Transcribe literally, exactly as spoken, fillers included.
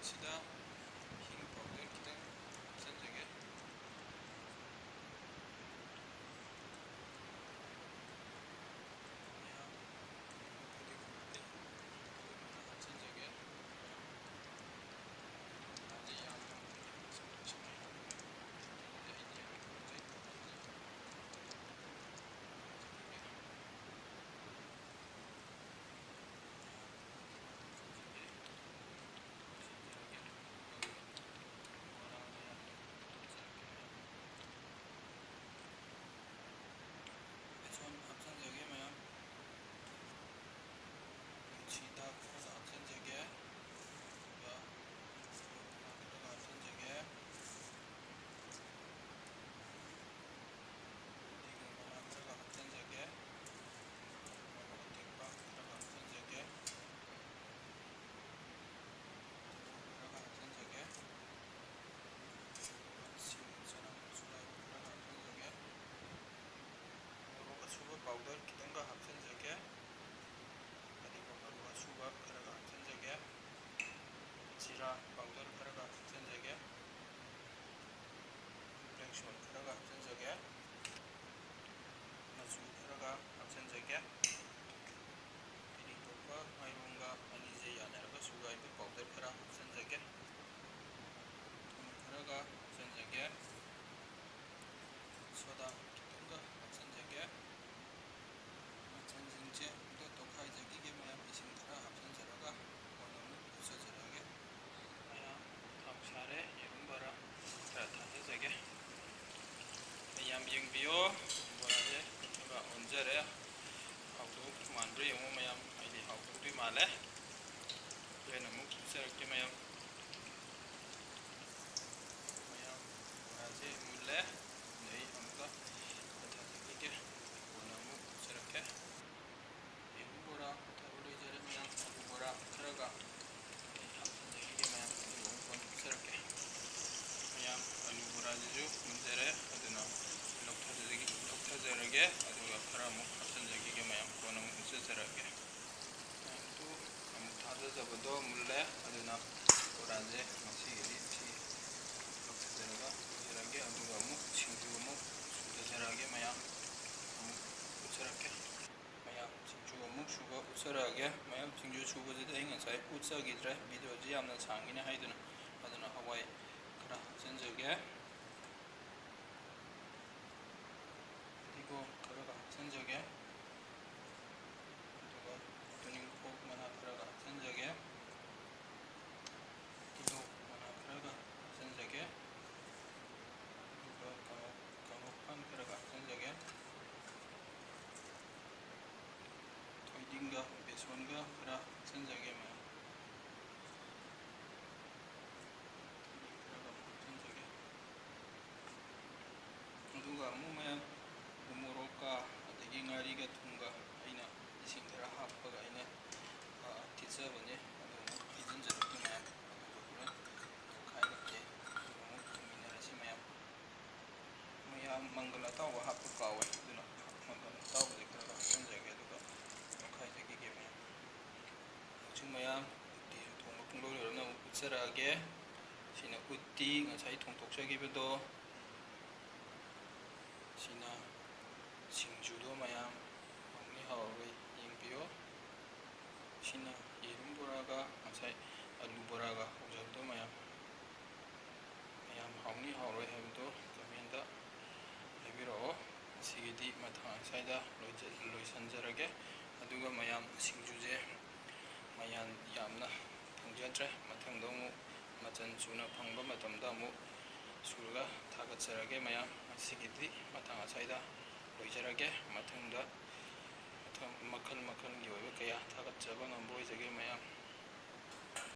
ꯁꯤꯗ ꯍꯤꯡ ꯄꯥꯎꯗꯔ ꯈꯤꯇꯪ ꯍꯥꯞꯆꯤꯟꯖꯒꯦ꯫ ꯃꯌꯥꯝ ꯐꯗꯤꯒꯣꯝ ꯃꯇꯦꯛ ꯍꯥꯞꯆꯤꯟꯖꯒꯦ꯫ ꯃꯅꯥꯁꯦ ꯌꯥꯝꯅ ꯁꯨꯃꯥꯏꯅ ꯍꯥꯞꯄꯒ ꯑꯩꯗꯤ ꯌꯥꯝ ꯄꯥꯝꯖꯩ꯫ ꯕꯦꯁꯣꯟ ꯍꯥꯞꯆꯤꯟꯖꯒꯦ ꯃꯌꯥꯝ꯫ ꯁꯤꯗ ꯈꯔ ꯍꯥꯞꯆꯤꯟꯖꯒꯦ꯫ ꯑꯗꯨꯒ ꯈꯔ ꯍꯥꯞꯆꯤꯟꯖꯒꯦ꯫ ꯑꯗꯨꯒ ꯃꯅꯥ ꯈꯔ ꯍꯥꯞꯆꯤꯟꯖꯒꯦ꯫ ꯃꯣꯔꯣꯛ ꯑꯇꯦꯛꯄ ꯈꯔ ꯍꯥꯞꯆꯤꯟꯖꯒꯦ꯫ ꯈꯔ ꯍꯥꯞꯆꯤꯟꯖꯒꯦ꯫ ꯁꯤꯡ ꯆꯅꯝ ꯁꯨꯔꯥꯏꯕ ꯈꯔ ꯍꯥꯞꯆꯤꯟꯖꯒꯦ꯫ ꯃꯣꯔꯣꯛ ꯑꯁꯨꯕ ꯄꯥꯎꯗꯔ ꯈꯤꯇꯪꯒ ꯍꯥꯞꯆꯤꯟꯖꯒꯦ꯫ ꯑꯗꯨꯒ ꯃꯔꯨ ꯑꯁꯨꯕ ꯈꯔꯒ ꯍꯥꯞꯆꯤꯟꯖꯒꯦ꯫ ꯖꯤꯔꯥ ꯄꯥꯎꯗꯔ ꯈꯔꯒ ꯍꯥꯞꯆꯤꯟꯖꯒꯦ꯫ ꯕ꯭ꯂꯦꯛ ꯁꯣꯜ ꯈꯔꯒ ꯍꯥꯞꯆꯤꯟꯖꯒꯦ꯫ ꯃꯆꯨ ꯈꯔꯒ ꯍꯥꯞꯆꯤꯟꯖꯒꯦ꯫ ꯇꯤꯅꯤ ꯊꯣꯛꯄ ꯃꯥꯏꯔꯣꯡꯒ ꯑꯅꯤꯁꯦ ꯌꯥꯅꯔꯒ ꯁꯨꯒꯥꯏꯕ ꯄꯥꯎꯗꯔ ꯈꯔ ꯍꯥꯞꯆꯤꯟꯖꯒꯦ꯫ ꯊꯨꯝ ꯈꯔꯒ ꯍꯥꯞꯆꯤꯟꯖꯒꯦ꯫ ꯁꯣꯗꯥ ꯈꯤꯇꯪꯒ ꯍꯥꯞꯆꯤꯟꯖꯒꯦ꯫ ꯃꯆꯜꯁꯤꯡꯁꯦ ꯑꯝꯇ ꯇꯣꯠꯈꯥꯏꯖꯈꯤꯒꯦ ꯃꯌꯥꯝ, ꯏꯁꯤꯡ ꯈꯔ ꯍꯥꯞꯆꯤꯟꯖꯔꯒ ꯀꯣꯟꯅ ꯑꯃꯨꯛ ꯐꯨꯠꯆꯖꯔꯛꯑꯒꯦ꯫ ꯃꯌꯥꯝ ꯊꯥꯎ ꯁꯥꯔꯦ, ꯌꯦꯔꯨꯝ ꯕꯣꯔꯥ ꯈꯔ ꯊꯥꯗꯖꯒꯦ꯫ ꯃꯌꯥꯝ ꯌꯦꯡꯕꯤꯌꯣ, ꯕꯣꯔꯥꯁꯦ ꯈꯔ ꯑꯣꯟꯖꯔꯦ꯫ ꯍꯥꯎꯗꯧ ꯃꯥꯟꯕ꯭ꯔꯥ ꯌꯦꯡꯉꯣ ꯃꯌꯥꯝ, ꯑꯩꯗꯤ ꯍꯥꯎꯗꯧꯗꯤ ꯃꯥꯜꯂꯦ꯫ ꯍꯣꯔꯦꯟ ꯑꯃꯨꯛ ꯐꯨꯠꯆꯔꯛꯀꯦ ꯃꯌꯥꯝ꯫ ꯃꯌꯥꯝ ꯕꯣꯔꯥꯁꯦ ꯃꯨꯜꯂꯦ꯫ ꯑꯗꯩ ꯑꯃꯨꯛꯀ ꯈꯔ ꯊꯥꯖꯤꯟꯈꯤꯒꯦ꯫ ꯀꯣꯟꯅ ꯑꯃꯨꯛ ꯐꯨꯠꯆꯔꯛꯀꯦ꯫ ꯌꯦꯔꯨꯝ ꯕꯣꯔꯥ ꯊꯥꯕ ꯂꯣꯏꯖꯔꯦ ꯃꯌꯥꯝ꯫ ꯑꯂꯨ ꯕꯣꯔꯥ ꯈꯔꯒ ꯑꯩ ꯍꯥꯞꯆꯤꯟꯖꯈꯤꯒꯦ ꯃꯌꯥꯝ꯫ ꯑꯗꯨꯒ ꯑꯃꯨꯛ ꯀꯣꯟꯅ ꯐꯨꯠꯆꯔꯛꯀꯦ꯫ ꯃꯌꯥꯝ ꯑꯂꯨ ꯕꯣꯔꯥꯁꯤꯁꯨ ꯃꯨꯟꯖꯔꯦ꯫ ꯑꯗꯨꯅ ꯂꯧꯊꯖꯔꯒꯦ, ꯂꯧꯊꯖꯔꯒꯦ꯫ ꯑꯗꯨꯒ ꯈꯔ ꯑꯃꯨꯛ ꯍꯥꯞꯆꯤꯟꯖꯈꯤꯒꯦ ꯃꯌꯥꯝ꯫ ꯀꯣꯟꯅ ꯑꯃꯨꯛ ꯐꯨꯠꯆꯖꯔꯛꯀꯦ꯫ ꯃꯌꯥꯝꯗꯨ ꯑꯃꯨꯛ ꯊꯥꯗꯖꯕꯗꯣ ꯃꯨꯜꯂꯦ꯫ ꯑꯗꯨꯅ ꯃꯁꯥꯂꯥꯁꯦ ꯉꯁꯤꯒꯤꯗꯤ ꯁꯤ ꯂꯧꯊꯖꯔꯒ ꯎꯖꯔꯒꯦ, ꯑꯗꯨꯒ ꯑꯃꯨꯛ ꯁꯤꯡꯖꯨ ꯑꯃꯨꯛ ꯁꯨꯊꯖꯔꯛꯑꯒꯦ ꯃꯌꯥꯝ, ꯑꯃꯨꯛ ꯎꯠꯆꯔꯛꯀꯦ꯫ ꯃꯌꯥꯝ, ꯁꯤꯡꯖꯨ ꯑꯃꯨꯛ ꯁꯨꯕ ꯎꯠꯆꯔꯛꯑꯒꯦ꯫ ꯃꯌꯥꯝ, ꯁꯤꯡꯖꯨ ꯁꯨꯕꯁꯤꯗꯤ ꯑꯩ ꯉꯁꯥꯏ ꯎꯠꯆꯈꯤꯗ꯭ꯔꯦ, ꯚꯤꯗꯤꯑꯣꯁꯤ ꯌꯥꯝꯅ ꯁꯥꯡꯒꯅꯤ ꯍꯥꯏꯗꯨꯅ꯫ ꯑꯗꯨꯅ ꯍꯋꯥꯏ ꯈꯔ ꯍꯥꯞꯆꯤꯟꯖꯒꯦ꯫ ꯐꯗꯤꯒꯣꯝ ꯈꯔꯒ ꯍꯥꯞꯆꯤꯟꯖꯒꯦ꯫ ꯑꯗꯨꯒ ꯇꯨꯅꯤꯡꯈꯣꯛ ꯃꯅꯥ ꯈꯔꯒ ꯍꯥꯞꯆꯤꯟꯖꯒꯦ꯫ ꯇꯤꯜꯍꯧ ꯃꯅꯥ ꯈꯔꯒ ꯍꯥꯞꯆꯤꯟꯖꯒꯦ꯫ ꯑꯗꯨꯒ ꯀꯥꯡꯉꯧ, ꯀꯥꯡꯉꯧ ꯄꯥꯟ ꯈꯔꯒ ꯍꯥꯞꯆꯤꯟꯖꯒꯦ꯫ ꯊꯣꯏꯗꯤꯡꯒ ꯕꯦꯁꯣꯟꯒ ꯈꯔ ꯍꯥꯞꯆꯤꯟꯖꯒꯦ ꯃꯌꯥꯝ꯫ ꯊꯣꯏꯗꯤꯡ ꯈꯔꯒ ꯑꯃꯨꯛ ꯍꯥꯞꯆꯤꯟꯖꯒꯦ꯫ ꯑꯗꯨꯒ ꯑꯃꯨꯛ ꯃꯌꯥꯝ ꯎ ꯃꯣꯔꯣꯛꯀ ꯑꯗꯒꯤ ꯉꯥꯔꯤꯒ ꯊꯨꯝꯒ ꯑꯩꯅ ꯏꯁꯤꯡ ꯈꯔ ꯍꯥꯞꯄꯒ ꯑꯩꯅ, ꯑ, ꯊꯤꯠꯆꯕꯅꯦ꯫ ꯑꯗꯨ ꯑꯃꯨꯛ ꯍꯩꯖꯤꯟꯖꯔꯛꯀꯦ ꯃꯌꯥꯝ꯫ ꯑꯗꯨꯒ ꯍꯣꯔꯦꯟ ꯇꯣꯠꯈꯥꯏꯔꯛꯀꯦ꯫ ꯑꯗꯨꯒ ꯑꯃꯨꯛ ꯌꯦꯡꯃꯤꯟꯅꯔꯁꯤ ꯃꯌꯥꯝ꯫ ꯃꯌꯥꯝ, ꯃꯪꯒꯜ ꯑꯇꯥꯎꯕ ꯍꯥꯞꯄ ꯀꯥꯎꯋꯦ, ꯑꯗꯨꯅ ꯃꯪꯒꯜ ꯑꯇꯥꯎꯕꯁꯦ ꯈꯔ ꯍꯥꯞꯆꯤꯟꯖꯔꯒꯦ, ꯑꯗꯨꯒ ꯇꯣꯠꯈꯥꯏꯖꯈꯤꯒꯦ ꯃꯌꯥꯝ꯫ ꯍꯧꯖꯤꯛ ꯃꯌꯥꯝ ꯎꯇꯤꯁꯨ ꯊꯣꯡꯕ ꯄꯨꯡꯂꯣꯏ ꯂꯣꯏꯔꯕꯅ ꯑꯃꯨꯛ ꯎꯠꯆꯔꯛꯑꯒꯦ꯫ ꯁꯤꯅ ꯎꯇꯤ ꯉꯁꯥꯏ ꯊꯣꯡꯗꯣꯛꯆꯈꯤꯕꯗꯣ꯫ ꯁꯤꯅ ꯁꯤꯡꯖꯨꯗꯣ ꯃꯌꯥꯝ, ꯍꯥꯎꯅꯤ ꯍꯥꯎꯔꯣꯏ ꯌꯦꯡꯕꯤꯌꯣ꯫ ꯁꯤꯅ ꯌꯦꯔꯨꯝ ꯕꯣꯔꯥꯒ ꯉꯁꯥꯏ ꯑꯂꯨ ꯕꯣꯔꯥꯒ ꯍꯧꯖꯕꯗꯣ ꯃꯌꯥꯝ꯫ ꯃꯌꯥꯝ ꯍꯥꯎꯅꯤ ꯍꯥꯎꯔꯣꯏ ꯍꯥꯏꯕꯗꯣ ꯀꯃꯦꯟꯗ ꯍꯥꯏꯕꯤꯔꯛꯑꯣ꯫ ꯉꯁꯤꯒꯤꯗꯤ ꯃꯇꯥꯡ ꯑꯁ꯭ꯋꯥꯏꯗ ꯂꯣꯏꯖ-, ꯂꯣꯏꯁꯤꯟꯖꯔꯒꯦ꯫ ꯑꯗꯨꯒ ꯃꯌꯥꯝ, ꯁꯤꯡꯖꯨꯁꯦ ꯃꯌꯥꯝ ꯌꯥꯝꯅ ꯊꯣꯡꯖꯗ꯭ꯔꯦ꯫ ꯃꯊꯪꯗ ꯑꯃꯨꯛ ꯃꯆꯜ ꯁꯨꯅ ꯐꯪꯕ ꯃꯇꯝꯗ ꯑꯃꯨꯛ ꯁꯨꯔꯒ ꯊꯥꯒꯠꯆꯔꯒꯦ ꯃꯌꯥꯝ꯫ ꯉꯁꯤꯒꯤꯗꯤ ꯃꯇꯥꯡ ꯑꯁ꯭ꯋꯥꯏꯗ ꯂꯣꯏꯖꯔꯒꯦ꯫ ꯃꯊꯪꯗ ꯃꯊꯪ ꯃꯈꯜ ꯃꯈꯜꯒꯤ ꯑꯣꯏꯕ ꯀꯌꯥ ꯊꯥꯒꯠꯆꯕ ꯉꯝꯕ ꯑꯣꯏꯖꯒꯦ ꯃꯌꯥꯝ꯫